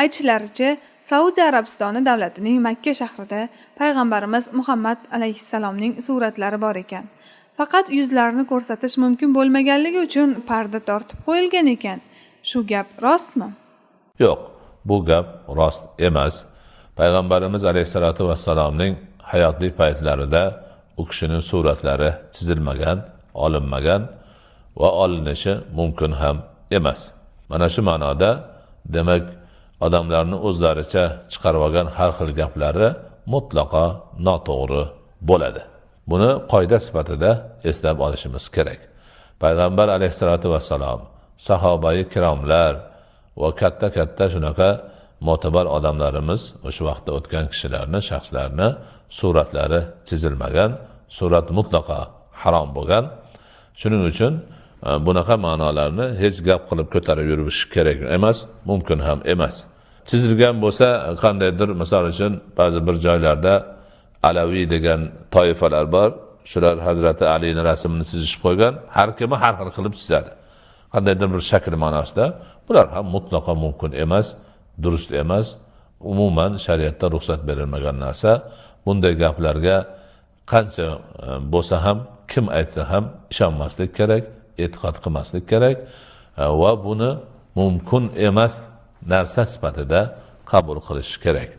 Aytishlaricha, Saudiya Arabistoni davlatining Makka shahrida payg'ambarimiz Muhammad alayhissalomning suratlari bor ekan. Faqat yuzlarini ko'rsatish mumkin bo'lmaganligi uchun parda tortib qo'yilgan ekan. Shu gap rostmi? Yo'q, bu gap rost emas. Payg'ambarimiz alayhissalotu vassalomning hayotlik paytlarida u kishining suratlari chizilmagan, olinmagan va olinishi mumkin ham emas. Mana shu ma'noda, demak, odamlarni o'zlaricha chiqarib olgan har xil gaplari mutlaqo noto'g'ri bo'ladi. Buni qoida sifatida eslab olishimiz kerak. Payg'ambar alayhissalotu vassalom, sahobai kiromlar va katta-katta shunaqa mo'tabar odamlarimiz, o'sha vaqtda o'tgan kishilarni, shaxslarni suratlari chizilmagan, surat mutlaqo harom bo'lgan. Shuning uchun bunaqa ma'nolarni hech gap qilib ko'tarib yurish kerak emas, mumkin ham emas. Chizilgan bo'lsa, qandaydir, misol uchun, ba'zi bir joylarda Alaviy degan toifalar bor, shular Hazrati Alini rasmini chizishib qo'ygan, har kimi har xil qilib chizadi. Qandaydir bir shakl ma'nosida, bular ham mutlaqo mumkin emas, durust emas, umuman shariatda ruxsat berilmagan narsa. Bunday gaplarga qancha bo'lsa ham, kim aytsa ham ishonmaslik kerak, e'tiqod qilmaslik kerak va buni mumkin emas narsa sifatida qabul qilish kerak.